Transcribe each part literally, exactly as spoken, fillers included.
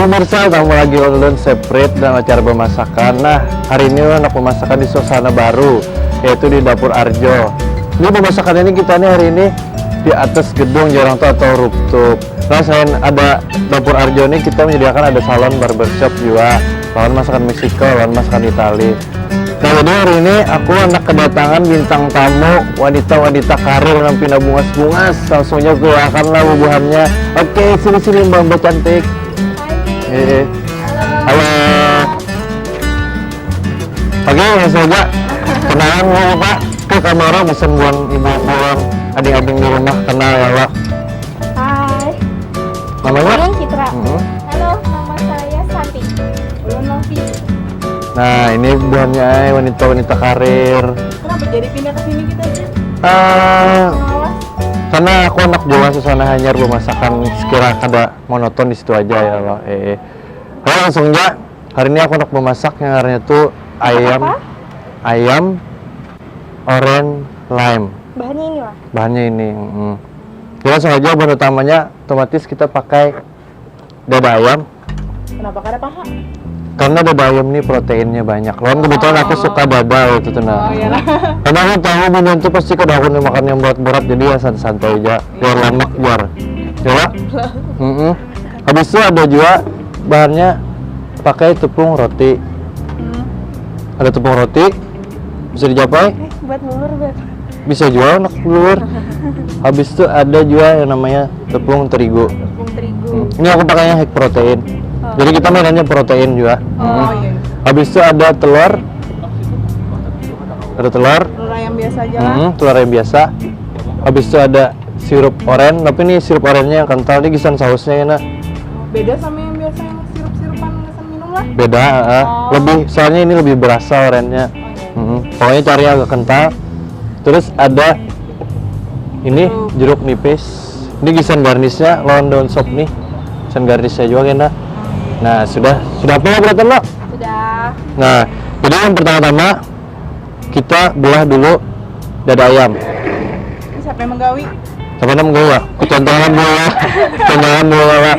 Pemirsa, ketemu lagi ulun Seprit dalam acara pemasakan. Nah, hari ini ulun handak memasakan di suasana baru, yaitu di Dapur Arjo. Ini pemasakan ini kita nih hari ini di atas gedung jarang tuh atau rooftop. Nah, selain ada Dapur Arjo ini, kita menyediakan ada salon barbershop juga, lawan masakan Meksiko, lawan masakan Itali. Nah, jadi hari ini aku handak kedatangan bintang tamu, wanita-wanita karir nang pina bungas-bungas. Langsung ja kuakan lah bubuhannya. Oke, sini-sini, mbak-mbak cantik. Eh, halo. Oke, langsung aja. Kenalan dulu, Pak, ke kamera, bisa buang ibu-ibu, ading-ading di rumah, kenal ya, Pak. Hai. Namanya? Ulun Citra. Mm-mm. Halo, nama saya Santi. Ulun Novi. Nah, ini buhannya, eh, wanita-wanita karir. Kenapa jadi pindah ke sini gitu aja? Eh, Pengawas? Karena aku handak buang suasana hanyar, pemasakan, sekira kada monoton di situ aja ya, Pak. Eh, eh. Oke, langsung aja. Hari ini aku handak memasak yang ngarannya tuh ayam, apa? Ayam orange lime. Bahannya ini lah. Bahannya ini. Mm. Jadi langsung aja, bahan utamanya otomatis kita pakai dada ayam. Kenapa kada paha? Karena dada ayam ini proteinnya banyak. Lawan kebetulan aku, oh, suka dada itu tuh, nah. Oh, iya lah. Karena aku tahu binian tuh pasti kada akan makan yang berat-berat, jadi ya santai-santai aja. Biar, iya, lemak biar. Ya, Pak? Mm-mm. Habis itu ada juga bahannya pakai tepung roti. Hmm. Ada tepung roti, bisa dicapai. Eh, buat ngulur, Beb. Bisa juga anak dulur. Habis itu ada juga yang namanya tepung terigu. Tepung terigu. Hmm. Ini aku pakainya high protein. Oh. Jadi kita mainannya protein juga. Oh, hmm, iya. Habis itu ada telur. Ada telur. Telur ayam biasa aja lah. Hmm, telur ayam biasa. Habis itu ada sirup oren, tapi ini sirup orennya yang kental, ini gasan sausnya ya, nah. Beda sama yang biasa, yang sirup-sirupan gasan minum lah. Beda, heeh. Oh. Lebih, soalnya ini lebih berasa orennya. Oh, iya. Mm-mm. Pokoknya cari yang agak kental. Terus ada ini jeruk, jeruk nipis. Ini gasan garnisnya lawan daun sop nih. Gasan garnisnya juga kena. Oh, iya. Nah, sudah, sudah apa ya, Bratan, Mbak? Sudah. Nah, jadi yang pertama-tama kita belah dulu dada ayam. Ini siapa yang menggawi? Siapa yang menggawi, ya? Kecontohan bola. Kecontohan bola, Pak.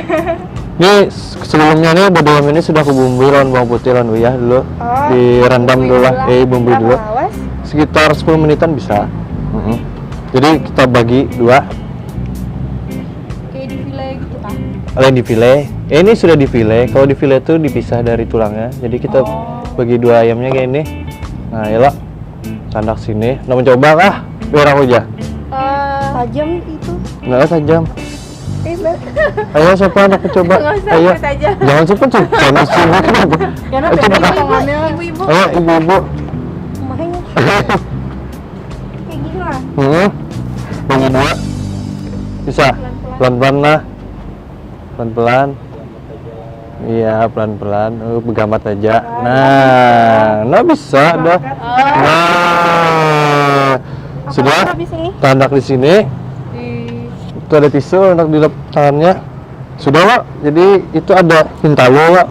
Ini s-, sebelumnya nih, dada ayam ini sudah kubumbui lawan bawang putih lawan uyah dulu. Oh, direndam dulu lah. Bumbui dulu. Eh, bumbui dulu. Berapa lawas? Sekitar sepuluh menitan bisa. Mm-mm. Jadi kita bagi dua. Kayak di file gitu kan? Lain di file. Eh, ini sudah di file. Kalau di file tuh dipisah dari tulangnya. Jadi kita, oh, bagi dua ayamnya kayak ini. Nah, ya lah. Tandak sini. Nak mencoba kah? Biar aku aja. Eh, tajam itu. Enggak tajam. Eh, Beb. Ayo, siapa nak mencoba? Nggak usah, ayo. Ikut aja. Jangan, siapa tuh? Jangan sini, kenapa? Karena, eh, coba, Beb, kah? Ibu-ibu. Ayo, ibu-ibu. Lumayan. Kayak gini lah. Hmm. Bagi dua. Bisa. Pelan-pelan. Pelan-pelan lah. Pelan-pelan. Iya, pelan-pelan. Oh, begamat aja. Nah, nah, bisa dah. Semangat. Nah. Apa sudah? Habis ini? Tandak di sini. Di. Itu ada tisu untuk dilap tangannya. Sudah, Wak. Jadi itu ada hintalu, Wak.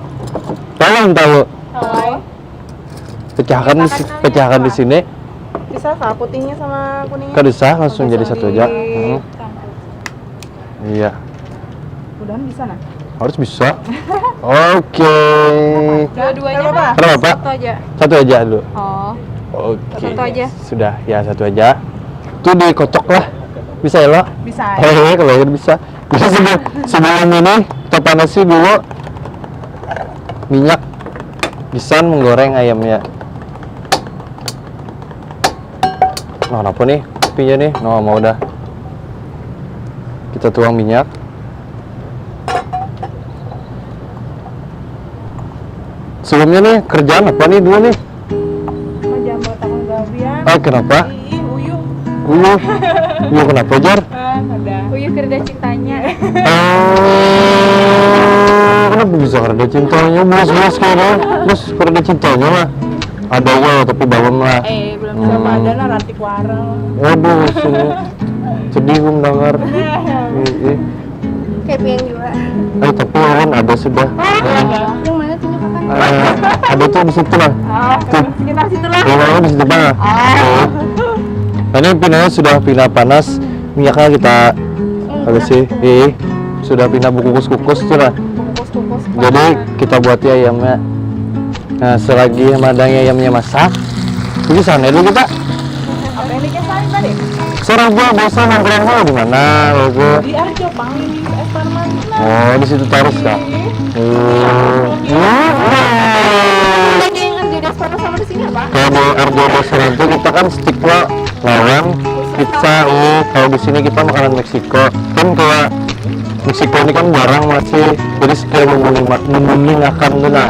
Tahu hintalu? Tahu. Pecahkan di si-, pecahkan di sini. Bisa kah putihnya sama kuningnya? Kada usah, langsung jadi satu aja. Langsung dicampur. Hmm. Iya. Mudahan bisa, nah. Harus bisa. Oke. Dua-duanya, Pak? Kenapa, Pak? Satu aja. Satu aja dulu. Oh. Oke. Satu aja. Sudah, ya, satu aja. Itu dikocok lah. Bisa ya, lo? Bisa. Hehehe, kalau bisa. Jadi sebelum, sebelum ini kita panasi dulu minyak, gasan menggoreng ayamnya. Nah, kenapa nih kopinya nih? Nah, mau dah. Kita tuang minyak. Sebelumnya nih, kerjaan apa nih dulu nih? Mau jambal tangan gawian. Ah, kenapa? Ih, uyuh. Uyuh. Uyuh kenapa, Jar? Ah, ada. Uyuh kerja cintanya. Oh, kenapa bisa kerja cintanya? Bos, bos, kayaknya. Bos, kerja cintanya lah. Ada ya, tapi belum lah. Eh, belum. Hmm. Siapa ada lah, rantik warung. Aduh, sini. Sedih gue mendengar. Iya. Ih, ih. Kayak pian juga. Eh, tapi ulun ada sudah. Yang mana tunjukkan? Eh, ada tuh di situ lah. Oh, tuh. Sekitar situ lah. Rumahnya di situ lah. Oh. Tuh. Ini pinanya sudah pina panas. Minyaknya kita, hmm, habis sih. Ih, sudah pina bukukus-kukus tuh lah. Bukukus. Jadi kita buat ya ayamnya. Nah, selagi madangi ayamnya masak, ini sana dulu kita. Apa yang dikesan tadi? Seorang jual biasa nongkrong dulu di mana, logo? Di Arjo Pang, di Esparman. Oh, di situ terus kah? Oh. Iya. Ada yang di Esparman sama di sini apa? Kalau di Arjo Bosan itu kita kan sticknya lawan pizza, oh, kalau di sini kita makanan Meksiko. Kan kalau Meksiko ini kan barang masih, jadi kayak membanding-, membandingakan tuh nah.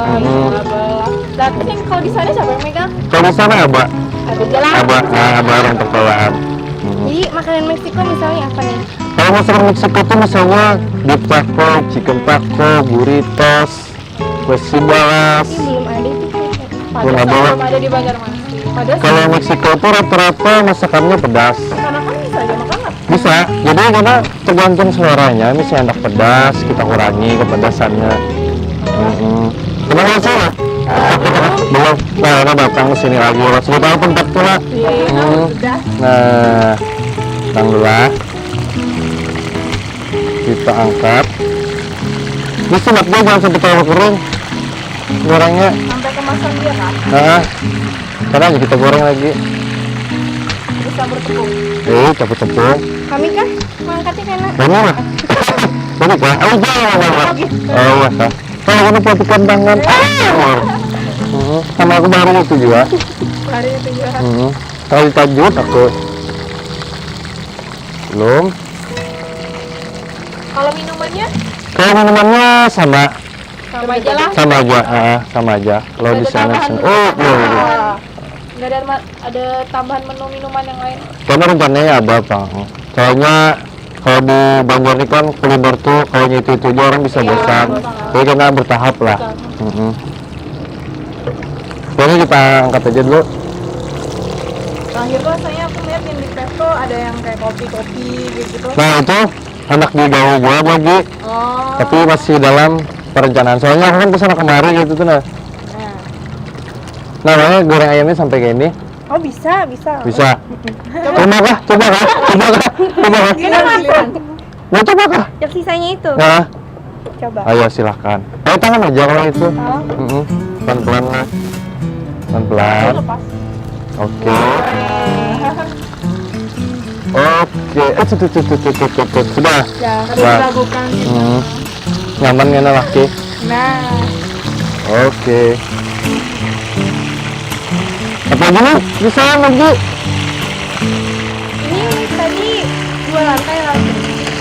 Oh, iya, abah. Tapi yang kalau di sana siapa yang megang? Kalau di sana abah. Abah jalan. Abah, nah, abah orang pertawaan. Hmm. Jadi makanan Meksiko misalnya apa nih? Kalau masakan Meksiko tuh misalnya beef taco, chicken taco, burritos, kue sibalas. Ini belum ada itu. Belum ada. Belum ada di Banjarmasin. Padahal kalau Meksiko tuh rata-rata masakannya pedas. Karena kan bisa aja makan lah. Bisa. Jadi karena tergantung seleranya, misalnya hendak pedas, kita kurangi kepedasannya. Mm-mm. Kenapa sih? Belum. Nah, kita datang ke sini lagi. Sudah tahu tempatnya lah. Iya, hmm. Sudah. Nah, alhamdulillah. Kita angkat. Ini sunat dia, jangan sampai terlalu kering gorengnya. Sampai kemasan dia kah? Nah, sekarang aja kita goreng lagi. Bisa bertepung. Eh, campur tepung. Kami kah mengangkatnya kena? Kena lah. Kena kah? Ayo, jangan, jangan, jangan. Oke. Oh, wah, kah? Kalau kamu perhatikan tangan. Eh. Ah, wah. Hmm, sama aku baru itu juga. Baru itu juga. Hmm. Kalau ditajut aku. Belum. Kalau minumannya? Kalau minumannya sama. Sama aja lah. Sama aja, ah, sama aja. Kalau di sana, oh, iya, iya. Nggak ada ma-, ada tambahan menu minuman yang lain? Karena rencananya ya apa, Bang? Soalnya kalau di Banjar ini kan kuliner tuh kalau itu itu aja orang bisa bosan. Iya, betul. Jadi karena bertahap lah. Betul. Mm-mm. Jadi kita angkat aja dulu. Terakhir tuh rasanya aku lihat yang di Pet tuh ada yang kayak kopi-kopi gitu. Nah, itu anak di bawah gua lagi. Oh. Tapi masih dalam perencanaan. Soalnya aku kan kesana kemari gitu tuh nah. Nah. Namanya goreng ayamnya sampai kayak ini. Oh, bisa, bisa. Bisa. Mm-mm. Coba kah? Coba kah? Coba kah? Coba kah? Gimana? Mau coba kah? Yang sisanya itu. Nah. Coba. Ayo, silakan. Pakai tangan aja kalau itu. Oh. Mm-mm. Pelan-pelan lah. Pelan-pelan. Lepas. Oke. Oke. Eh, tuh, tuh, tuh. Sudah. Ya. Sudah. Tadi dilakukan. Hmm. Nyaman kan laki? Nah. Oke. Apa lagi nih? Bisa lagi. Ini tadi dua lantai lah.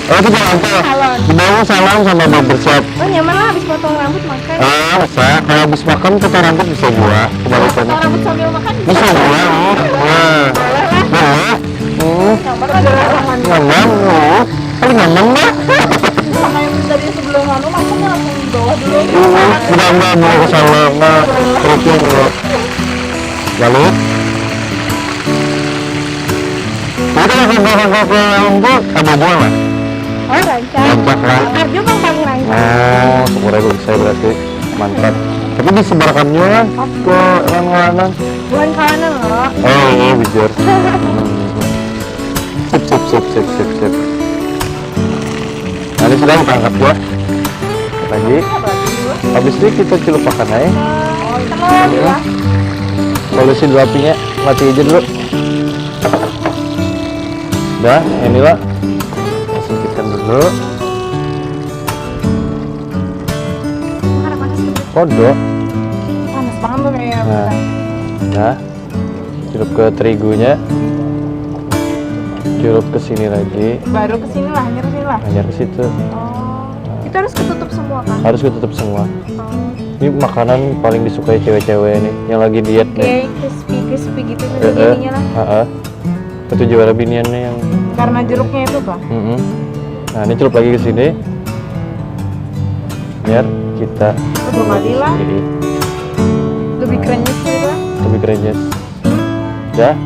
Oh, tiga lantai. Salon. Di bawah salon sama barbershop. Oh, nyaman lah habis potong rambut makan. Ah, bisa. Kalau habis makan potong rambut bisa juga. Kebalikannya. Potong rambut sambil makan bisa. Bisa juga. Oh. Nah. Boleh lah. Boleh. Hmm. Nyaman aja lah. Nyaman. Hmm. Paling nyaman lah. Sama yang tadi sebelum anu maksudnya langsung di bawah dulu. Hmm. Udah, udah, mau ke sana. Nah, perutnya dulu. Lalu? Jadi kalau sampai sampai ke Lombok ada dua lah. Oh, rancak. Rancak lah. Arjo bang paling rancak. Oh, syukur aja bisa berarti mantap. Tapi disebarkan juga lah ke orang-orang. Bukan kawanan loh. Oh iya, bujur. Sip, sip, sip, sip, sip, sip. Nah, ini sudah kita angkat ya. Lagi. Habis ini kita celupakan aja. Oh, telur ya. Kalau si dua apinya mati aja dulu. Dah, ini lah. Singkirkan dulu. Mana panas tuh? Kodok. Panas banget tuh kayak. Nah. Dah. Celup ke terigunya. Celup ke sini lagi. Baru ke sini lah, hanyar ke sini lah. Hanyar ke situ. Oh. Itu harus ketutup semua kan? Harus ketutup semua. Oh. Ini makanan paling disukai cewek-cewek nih, yang lagi diet nih. Kayak crispy, crispy gitu kan. Heeh. Jadinya lah. Heeh. Itu juara biniannya yang karena jeruknya itu kah? Mm-mm. Nah, ini celup lagi ke sini. Biar kita dua kali lah. Lebih krenyes gitu. Lebih krenyes. Ya.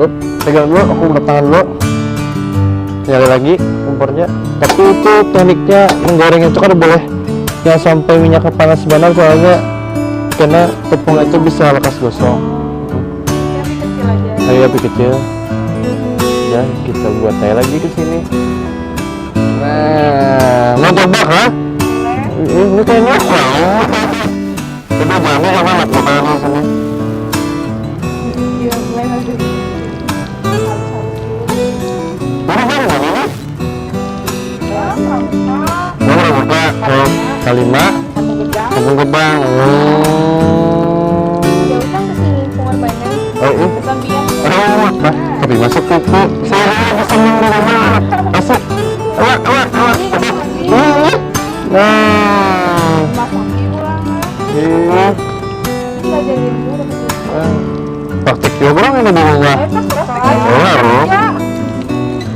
Up, pegang dulu, aku angkat tangan dulu. Nyari lagi kompornya. Tapi itu tekniknya menggoreng itu kan boleh yang sampai minyaknya panas banget soalnya karena tepung itu bisa lekas gosong. Api kecil aja. Ayo, api kecil. Ya, kita buat aja lagi ke sini. Nah, mau coba kah? Ini kayaknya lain. Coba jalannya sama anak buka di sini. Ini kan ini nih. Ini buka ke Kalima. Kampung Gebang. Oh. Ya udah ke sini, keluar banyak. Oh, iya. Bukan biar. Oh, nah, tapi masuk kuku. Saya lagi seneng di rumah. Masuk. Awak, awak, awak. Ini, ini. Nah. Masak pulang lah. Iya. Ini belajar ilmu dapat ilmu. Eh, praktek juga orang ini di rumah. Enak, praktek. Oh, harus.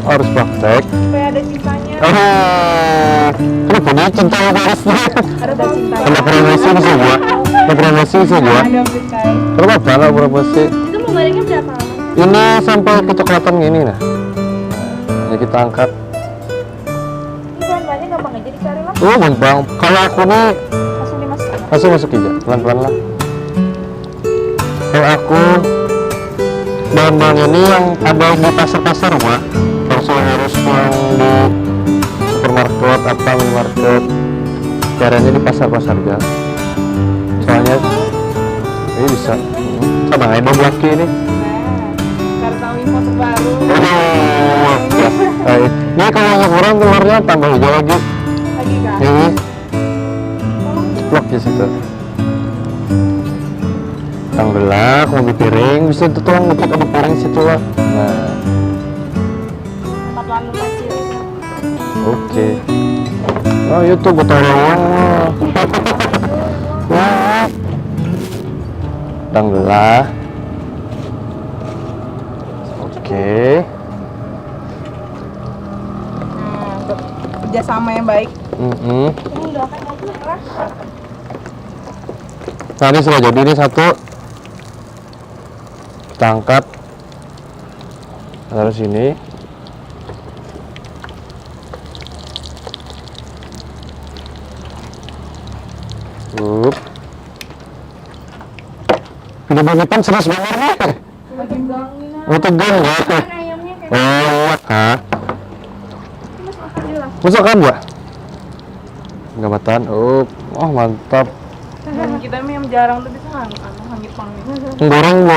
Harus praktek. Supaya ada cintanya. Ah, kenapa dia cinta sama harus? Ada cinta. Ada promosi bisa gua. Ada promosi bisa gua. Ada berita. Kenapa ada promosi? Itu mau bayarnya berapa lama? Ini sampai kecoklatan gini nah. Ya kita angkat. Ini bahan-bahannya gampang aja dicari lah. Oh, gampang. Kalau aku nih langsung dimasukkan. Langsung masuk aja, pelan-pelan lah. Kalau aku bahan-bahan ini yang ada di pasar-pasar mah, langsung harus yang di supermarket apa minimarket, caranya di pasar-pasar aja. Soalnya ini bisa. Sama ada belaki ini. Nah, karena tahu info terbaru. Aduh, ya. Eh, ini kalau yang kurang telurnya tambah hijau lagi. Lagi kah? Ini. Blok di situ. Tang belak, mau piring, bisa itu tuh ngetik ada piring situ lah. Nah. Tempat lalu kecil itu. Oke. Oh, itu botol lawang. Wah. Tang belak. Oke. Nah, ber- kerjasama yang baik. Mm-mm. Ini doakan aja lah. Nah, ini sudah jadi ini satu. Kita angkat. Taruh sini. Up. Pindah bangetan serius banget nih. Lagi bangun. Oh, tegang ya. Kan ayamnya kayak Oh, iya kah? Masuk akal aja lah. Masuk akal nggak? Nggak matan. Oh, oh mantap. Dan kita mie yang jarang tuh bisa kan, anu, hangit pangit. Goreng, Bu.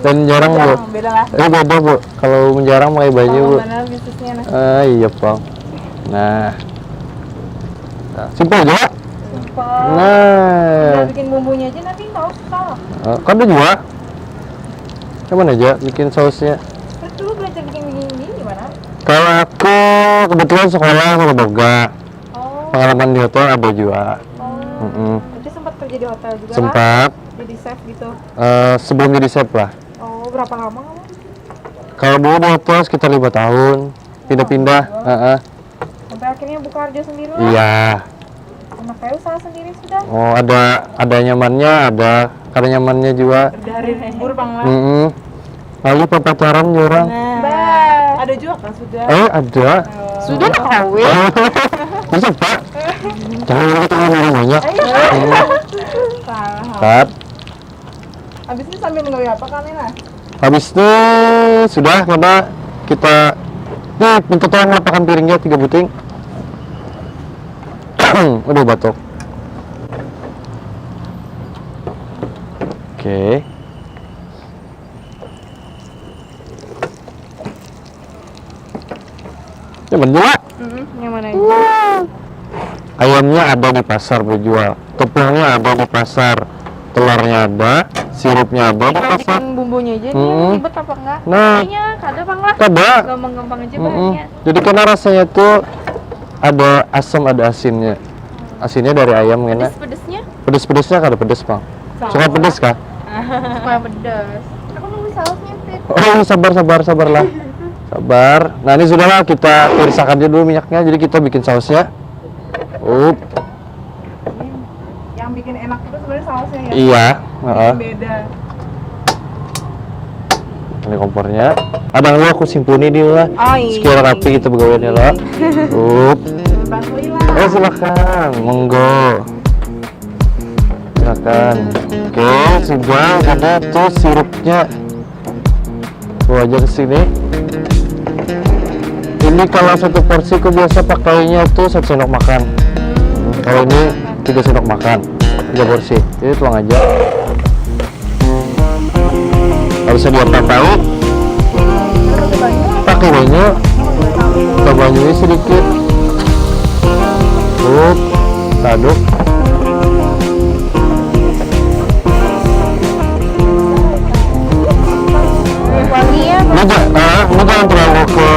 Dan jarang, Bu. Jarang, beda lah. Eh, beda, Bu. Kalau menjarang pakai banyu, Paham Bu. Mana bisnisnya nah. Ah, iya, Pang. Nah. Nah, simpel aja. Simpel. Nah. Udah bikin bumbunya aja nanti tahu susah. Eh, kan ada juga. Cuman aja bikin sausnya. Terus dulu belajar bikin gini gini gimana? Kalau aku kebetulan sekolah kalau boga. Oh. Pengalaman di hotel ada juga. Oh. Mm-mm. Berarti sempat kerja di hotel juga lah? Sempat. Jadi chef gitu? Eh, sebelum jadi chef lah. Oh, berapa lama kamu? Kalau dulu di hotel sekitar lima tahun, pindah-pindah. Oh, heeh. Sampai akhirnya buka kerja sendiri lah? Iya. Anak saya usaha sendiri sudah. Oh, ada ada nyamannya, ada kada nyamannya juga. Udah hari libur pang lah. Mm-mm. Lalu papacaran ya orang. Nah, ada juga kan sudah. Eh, ada. Oh. Sudah nak kawin? Bisa, Pak. Jangan kita ngomong banyak. Ayo. Salah. Cut. Habis ini sambil menggawe apa kami nah? Habis ini sudah, karena kita nih minta tolong lapakan piringnya tiga buting. Aduh, batuk. Oke. Nyaman juga. Mm-mm, nyaman aja. Ayamnya ada di pasar berjual, tepungnya ada di pasar, telurnya ada, sirupnya ada di Tinggal pasar. Bikin bumbunya aja nih, mm-mm, ribet apa enggak? Nah. Kayaknya kada pang lah. Kada. Gampang-gampang aja, mm-mm, bahannya. Jadi karena rasanya tuh ada asam, ada asinnya. Asinnya dari ayam kena. Pedes-pedesnya? Pedes-pedesnya kada pedes, Bang. Sama. Suka pedes kah? Suka pedes. Aku nunggu sausnya, Pit. Oh, sabar, sabar, sabar lah. Sabar. Nah, ini sudahlah, kita tirisakan aja dulu minyaknya. Jadi kita bikin sausnya. Up. Yang bikin enak itu sebenarnya sausnya ya. Iya, heeh. Bikin beda. Ini kompornya. Ada lu aku simpuni di lah. Oh, iya. Sekira rapi kita begawiannya lah. Up. Bantuin lah. Oh, silakan. Monggo. Silakan. Oke, sudah. Jadi itu sirupnya. Bawa aja ke sini. Ini kalau satu porsi aku biasa pakainya tuh satu sendok makan. Kalau ini tiga sendok makan, tiga porsi. Jadi tuang aja. Kalau bisa diapa tahu, pakai banyu, tambah banyunya sedikit. Up, aduk. Wangi ya? Ini ja- ah, ini jangan terlalu ke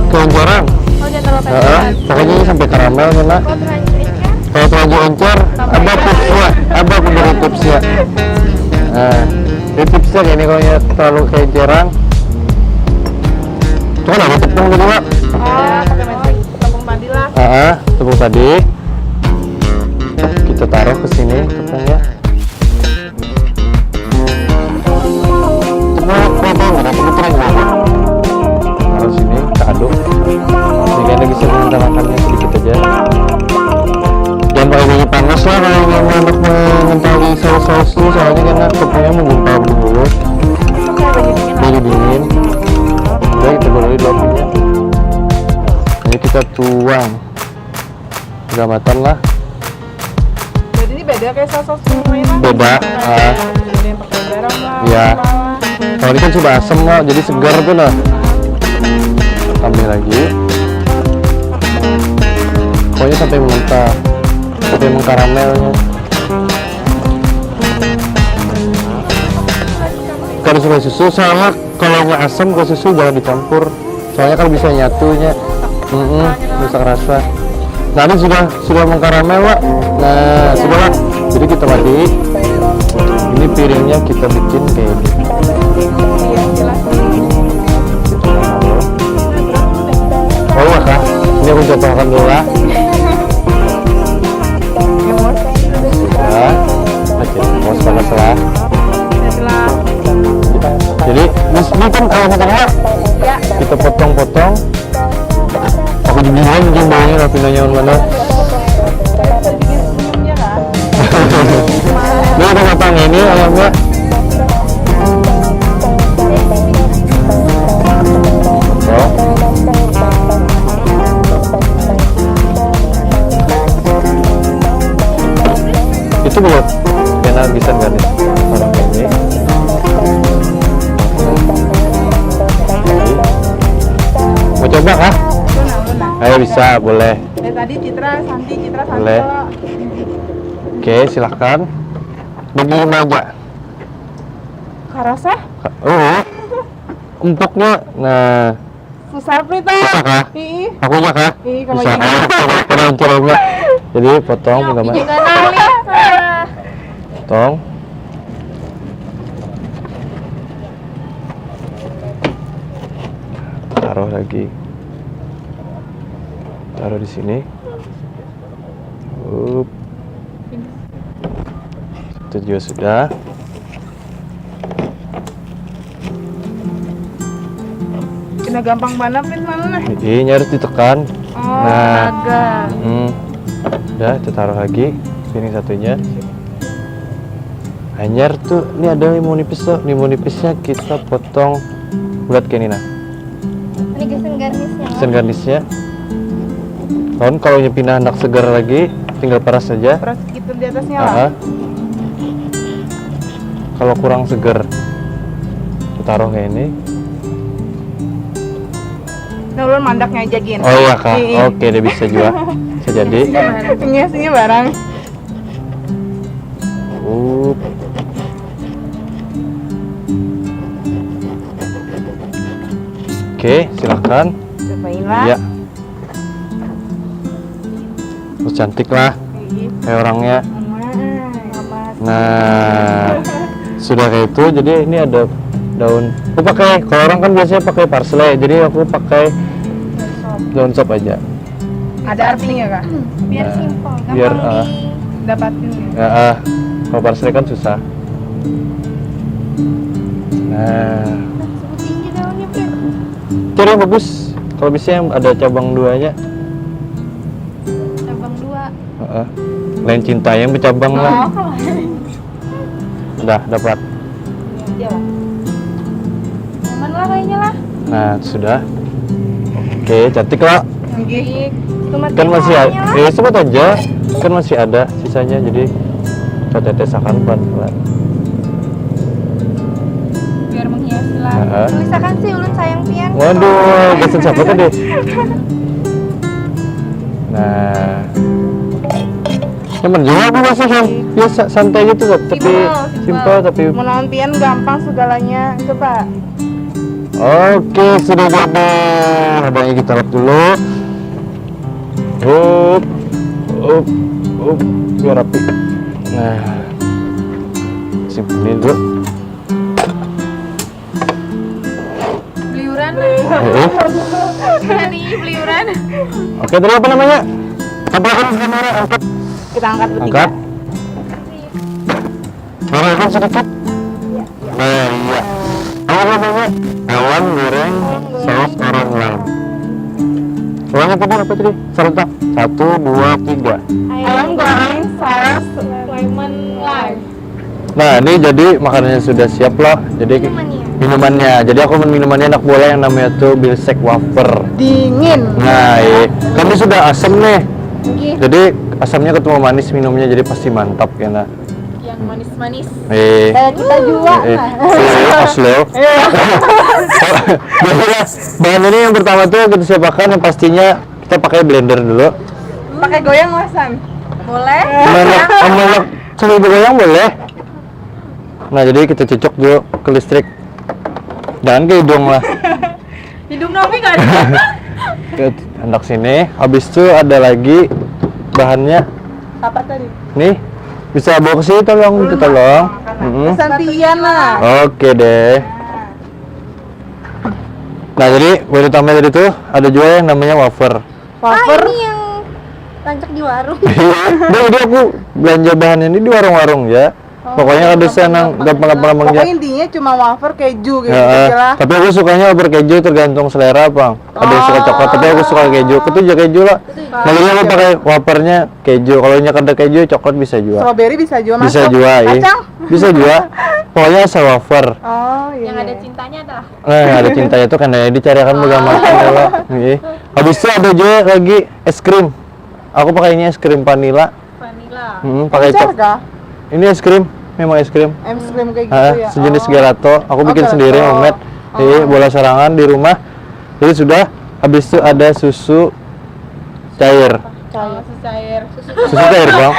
kelenjaran. Oh, jangan terlalu Heeh, kencang. Pokoknya ini sampai karamel kena. Oh, terlanjur encer. Kalau terlanjur encer, ada tipsnya, ada aku beri tipsnya. Nah, ini tipsnya kayak ini kalau terlalu kelenjaran. Itu kan ada tepung tadi, Pak? Oh, pakai mesin tepung tadi lah. Ah, tepung tadi. Kita taruh ke sini tepungnya. Tepung, tepung, tepung, tepung, tepung. Taruh sini, kita aduk. Ini kayaknya bisa mengentalkannya sedikit aja. Jangan pakai minyak panas lah kalau mau untuk mengentali saus-saus itu, soalnya karena tepungnya menggumpal dulu. Jadi dingin. Udah, kita boleh dulu apinya. Jadi kita tuang. Gamatan lah. Jadi ini beda kayak saus-saus yang lain lah. Beda. Ah, Ada yang pakai garam lah. Iya. Apa lah. Kalau ini kan sudah asam lah, jadi segar tuh lah. Tambah lagi. Pokoknya sampai mengental, sampai mengkaramelnya. Kalau suka susu, sama kalau nggak asam ke susu jangan dicampur. Soalnya kalau bisa nyatunya, mm rusak rasa. Nah, ini sudah sudah mengkaramel, Wak. Nah, sudah lah. Jadi kita mati. Ini piringnya kita bikin kayak gini. Oh iya, Kak. Ini aku contohkan dulu lah. Ya. Oke, mau sepakat lah. Jadi, ini kan kalau makan, Wak, Ya. kita potong-potong. Aku dibilang jumlahnya, tapi nanya mana. Ini udah matang ini ayamnya. Oh. Itu belum. Kena bisa nggak nih? Orang ini. Mau coba kah? Ayo, bisa, boleh. Dari tadi Citra, Santi, Citra, Santi. Boleh. Kalau Oke, silahkan. Bagi lima aja. karasa Oh, empuknya. Nah, susah, Prita. Susah kah? Ih, Aku aja kah? Ih, kamu Bisa. aja. Kurang, kurang, kurang. Jadi potong, teman. Juga nali. Potong. Taruh lagi. Taruh di sini. Up. Itu juga sudah. Kena gampang banget, Pin, mana nih? Ini harus ditekan. Oh, Nah. Astaga. Hmm. Udah, kita taruh lagi piring satunya. Hanyar tuh, ini ada limun nipis tuh. Limun nipisnya kita potong bulat kayak ini, nah. Ini guys garnisnya. Desain garnisnya. Lawan kalau nya pindah hendak segar lagi, tinggal paras saja. Terus gitu di atasnya Aha. lah. Kalau kurang segar, kita taruh kayak ini. Nah, ulun mandaknya aja, Gin. Oh iya, Kak. Iya. Oke, dia bisa juga. Bisa jadi. Ngiasnya barang. Up. Oke, silakan. Cobain lah. Iya. Terus cantik lah, Ih, kayak orangnya. Mama. Nah, sudah kayak itu, jadi ini ada daun. Aku pakai, kalau orang kan biasanya pakai parsley, jadi aku pakai daun sop aja. Ada artinya kah? Biar Nah, simpel, biar, gampang ah. didapatin. Ya, ah, kalau parsley kan susah. Nah, Nah, sebutin aja daunnya, Pin. cari yang bagus. Kalau bisa yang ada cabang duanya. Cabang dua. Heeh. Lain cinta yang bercabang lah. Oh, Udah dapat. iya lah. Nyaman lah kayaknya lah. Nah, sudah. Oke, cantik lah. Nggih. Tomat Kan masih ada, sisanya lah. Ya, sempat aja. Kan masih ada sisanya, jadi kita tetesakan pelan-pelan. Biar menghiasi lah. Heeh. Tulisakan sih ulun sayang pian. Waduh, pesan siapa tadi? Nah, nyaman juga aku masih kan biasa santai gitu kok, tapi Simple, simple. Simple tapi Menawan pian gampang segalanya. Coba. Oke, sudah jadi. Abangnya kita lap dulu. Hup, hup, hup, biar rapi. Nah, simpenin dulu. Beliuran. Eh, Tadi beliuran. Oke, tadi apa namanya? Tampilkan kamera, angkat. Kita angkat bertiga. Angkat. Tampilkan sedikit. Nah, iya. Apa namanya? Ayam goreng saus orang lam. Ulangi tadi apa tadi? Serentak. Satu, dua, tiga. Ayam goreng saus lemon lime. Nah, ini jadi makanannya sudah siap lah. Jadi Minumannya. Minumannya. Jadi aku minumannya anak bola yang namanya tuh Bilsek Wafer. Dingin. Nah, iya. Kami sudah asam nih. Nggih. Jadi asamnya ketemu manis minumnya jadi pasti mantap ya nah. Yang manis-manis. Eh. Kayak kita juga Eh, lah. eh, asli. Jadi, bahan ini yang pertama tuh kita siapkan yang pastinya kita pakai blender dulu. Pakai goyang masan. Boleh. Mana mana kalau goyang boleh. Nah, jadi kita cocok dulu ke listrik. Jangan ke hidung lah. Hidung Novi nggak ada. Ke hendak sini. Habis itu ada lagi bahannya. Apa tadi? Nih, bisa bawa ke sini tolong, minta tolong. Mm-mm. Pesan pian lah. Oke deh. Nah, jadi buat utama tadi tuh ada juga yang namanya wafer. Wafer. Ah, ini yang rancak di warung. Nah, jadi aku belanja bahan ini di warung-warung ya. Pokoknya ada sana gampang-gampang Pokoknya aja. Intinya cuma wafer keju gitu Ya, aja lah. Tapi aku sukanya wafer keju tergantung selera, Bang. Ada yang suka coklat, tapi aku suka keju. Ketujuh keju lah. Nah, jadi aku pakai wafernya keju. Kalau nya kada keju, coklat bisa juga. Strawberry bisa juga Bisa masuk. Juga, iya. Kacang. Bisa juga. Pokoknya asal wafer. Oh iya. Yang ada cintanya dah. Nah, yang ada cintanya tuh kan jadi cari akan bergambar dulu. Iya. Habis itu ada juga lagi es krim. Aku pakainya es krim vanilla. Vanilla. Hmm, pakai Encer cok- kah? Ini es krim, memang es krim. Es krim kayak gitu Ah, ya. sejenis Oh. gelato. Aku Oh, bikin gelato. Sendiri, homemade. Oh. Iya, bola sarangan di rumah. Jadi sudah, habis itu ada susu cair. Cair. Susu cair. Susu Susu cair, Bang.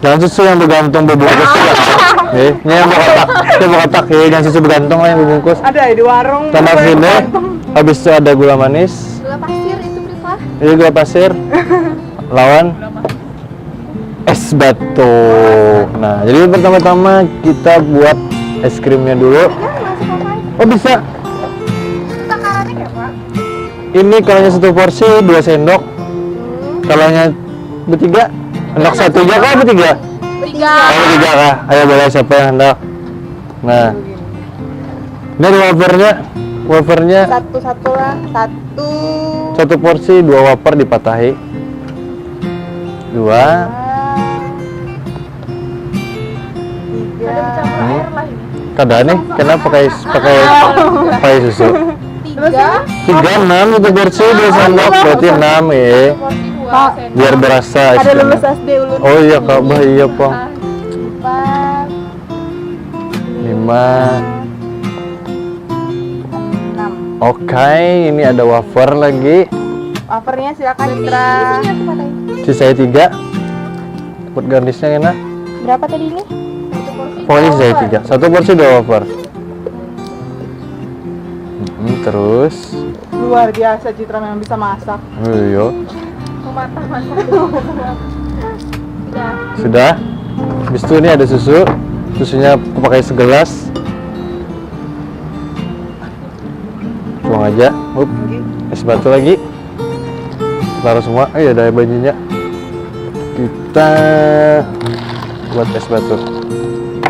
Jangan susu yang bergantung bubungkus. Eh, ini yang berkotak. Ini berkotak ya, jangan susu bergantung lah yang bubungkus. Ada ya di warung. Tambah sini, habis itu ada gula manis. Gula pasir itu berapa? Ini gula pasir. Lawan es batu. Nah, jadi pertama-tama kita buat es krimnya dulu. Oh, bisa. Takarannya berapa? Ini kalau satu porsi dua sendok. Kalau bertiga, anak satu aja kah bertiga? Tiga. Oh, bertiga kah? Ayo boleh siapa yang hendak. Nah. Ini ada wafernya. Wafernya Satu-satu lah. Satu. Satu porsi dua wafer dipatahi. Dua. Tiga. Hmm. Kada nih, kenapa pakai pakai pakai susu? Tiga. Tiga enam itu porsi dua sendok berarti enam ya. Porsi dua Pak. Sendok. Biar berasa Ada es krim. Lulus S D ulun. Oh iya kak, bah iya pang. Empat. Lima. Enam. Oke, ini ada wafer lagi. Wafernya silakan Citra. Sisa tiga. Buat garnisnya enak. Berapa tadi ini? Pokoknya sisa tiga. Satu porsi dua wafer. Hmm, terus. Luar biasa Citra memang bisa masak. Oh, iya. Mematah-matah. Udah. Sudah. Habis itu ini ada susu. Susunya aku pakai segelas. Buang aja. Hup. Es batu lagi. Taruh semua. Eh, ada banyunya. Kita buat es batu.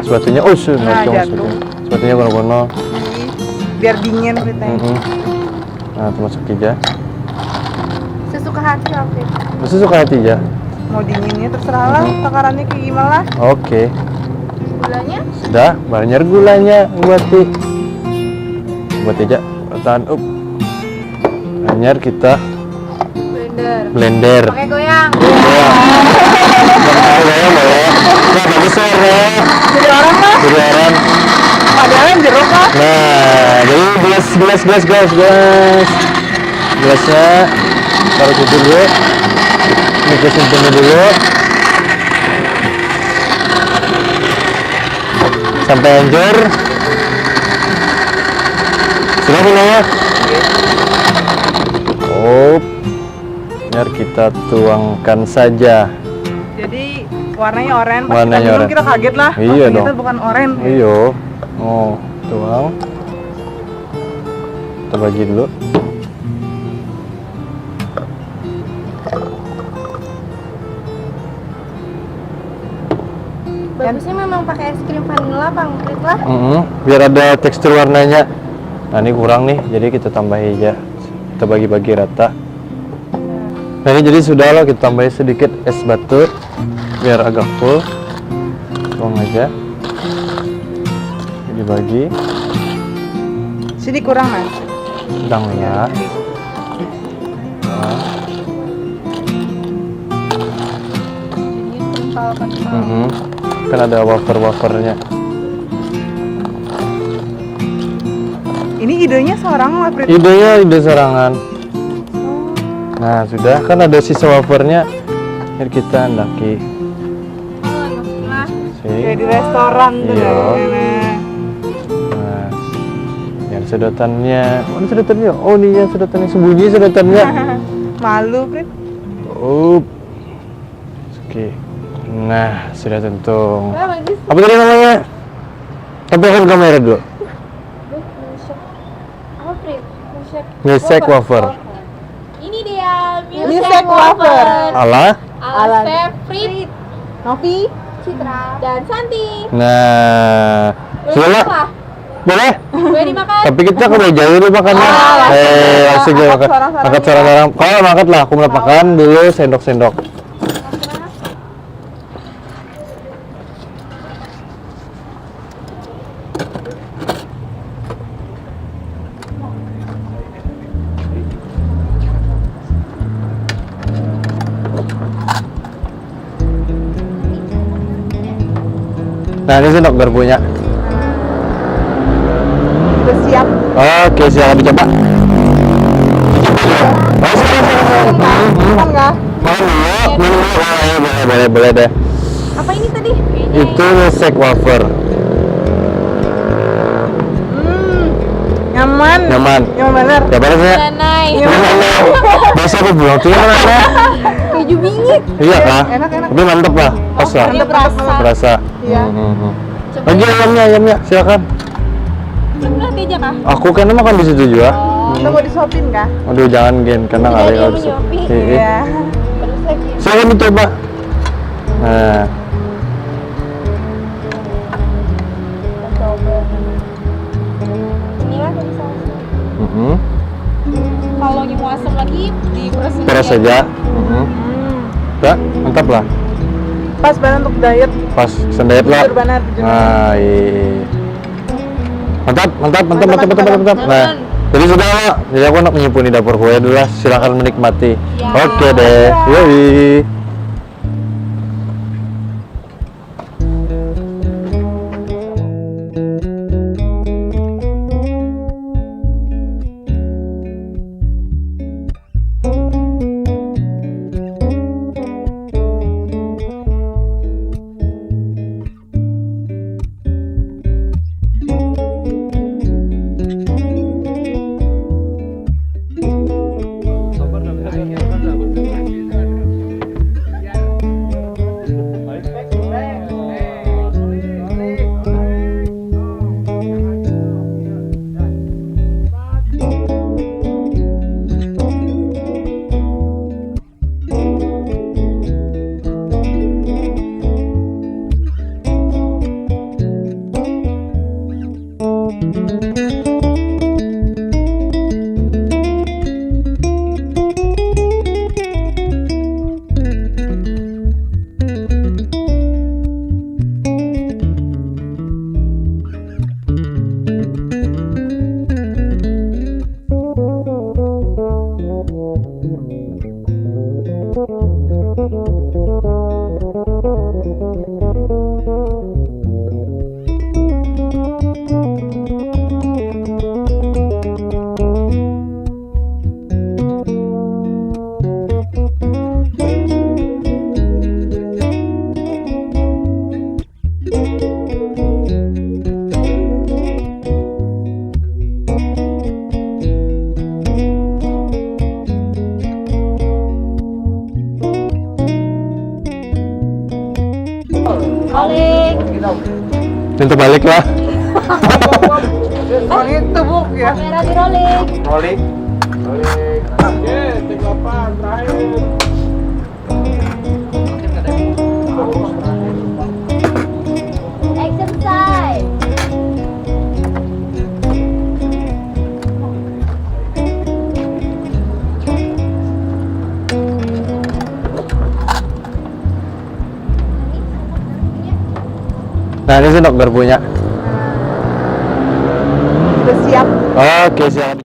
Es batunya, oh, sudah Nah, jatuh es jatuh. batunya. Es batunya kono-kono. Biar dingin kita. Mm-mm. Nah, termasuk tiga. Sesuka hati oke. Mesti suka hati aja. Mau dinginnya terserah lah. Mhm. Takarannya kayak gimana lah? Oke. Gulanya? Sudah, banyak gulanya buat ti. Buat aja. Tahan up. Hanyar kita Blender. Pakai goyang. Goyang. Goyang, goyang. Nah, bagus ya, ya. Jadi orang lah. Jadi orang. Padahal jeruk lah. Nah, jadi gelas, gelas, gelas, gelas, gelas. Gelasnya taruh situ dulu. Ini kita simpan dulu. Sampai hancur. Sudah, Bunda, ya? Oh. Biar kita tuangkan saja. Jadi warnanya oranye, pas kita minum kita kaget lah. Iya dong. Ternyata bukan oranye. Iya. Oh, tuang. Kita bagi dulu. Bagusnya memang pakai es krim vanilla, pangkrit lah. Mm-mm. Biar ada tekstur warnanya. Nah, ini kurang nih, jadi kita tambahi aja. Kita bagi-bagi rata. Nah, ini jadi sudah lah, kita tambahi sedikit es batu biar agak full. Tuang aja. Dibagi. Sini kurang, Mas. Sedang ya. Nah. Jadinya kental-kental. Mm-mm. Kan ada wafer-wafernya. Ini idenya seorang lah, Prit. Idenya ide sorangan. Nah, sudah kan ada sisa wafernya. Biar kita andaki. Oh, maksudnya. Sih. Kayak di restoran tuh. Iya. Kayaknya. Nah, yang sedotannya, mana sedotannya? Oh, ini yang sedotannya, sembunyi sedotannya. Malu, Prit. Up. Oke. Nah, sudah tentu. Wah, bagus. Apa tadi namanya? Tampilkan kamera dulu. Milkshake. Apa, Prit? Milkshake. Milkshake wafer. Wafer. Ini dia, milkshake wafer. Ala? Ala Chef Prit. Novi. Citra. Dan Santi. Nah, boleh sudah lah. Boleh? Boleh dimakan. Tapi kita kalau jauh dulu makannya. Ah, eh, langsung aja makan. Angkat suara-suaranya. Angkat suara-suara. Kalau angkat lah, aku melapakan dulu sendok-sendok. Nah, ini sendok garpunya. Udah siap. Oke, silakan dicoba. Oh, silakan, silakan. Makan kah? Makan dulu, minum dulu. Oh, iya, boleh, boleh, boleh deh. Apa ini tadi? Itu milkshake wafer. Hmm, nyaman. Nyaman. Nyaman bener. Ya, bener ya? Nyaman. Biasa aku bilang tuh, mana? Keju bingit. Iya kah? Enak, enak. Tapi mantep lah, pas lah. Mantep, mantep, mantep. Berasa. Iya. Hmm, hmm, hmm. Lagi ayamnya, ayamnya, silakan. Ini nanti aja kah? Aku kan makan di situ juga. Oh. Kita mau disuapin kah? Aduh, jangan, Gen, karena nggak ada yang disuapin. Iya. Terus lagi. Silakan dicoba. Nah. Kita coba. Inilah tadi sausnya. Mm-mm. Kalau mau asam lagi, diperas aja. Peras aja. Mm-mm. Hmm. Ya, mantap lah. Pas banget untuk diet. Pas, sen diet lah. Jujur banget, jujur. Nah, iya. Mantap, mantap, mantap, mantap, mantap, mantap, mantap. Nah, jadi sudah lah. Jadi aku nak menyempuni dapur kue dulu lah. Silakan menikmati. Ya. Oke deh. Ya. Yoi. Pintu balik lah. Kalau itu buk ya. Kamera di rolling. Rolling. Oke, take delapan terakhir. Action, say. Nah, ini sih, Dok, garpunya. Udah siap. Oke, siap.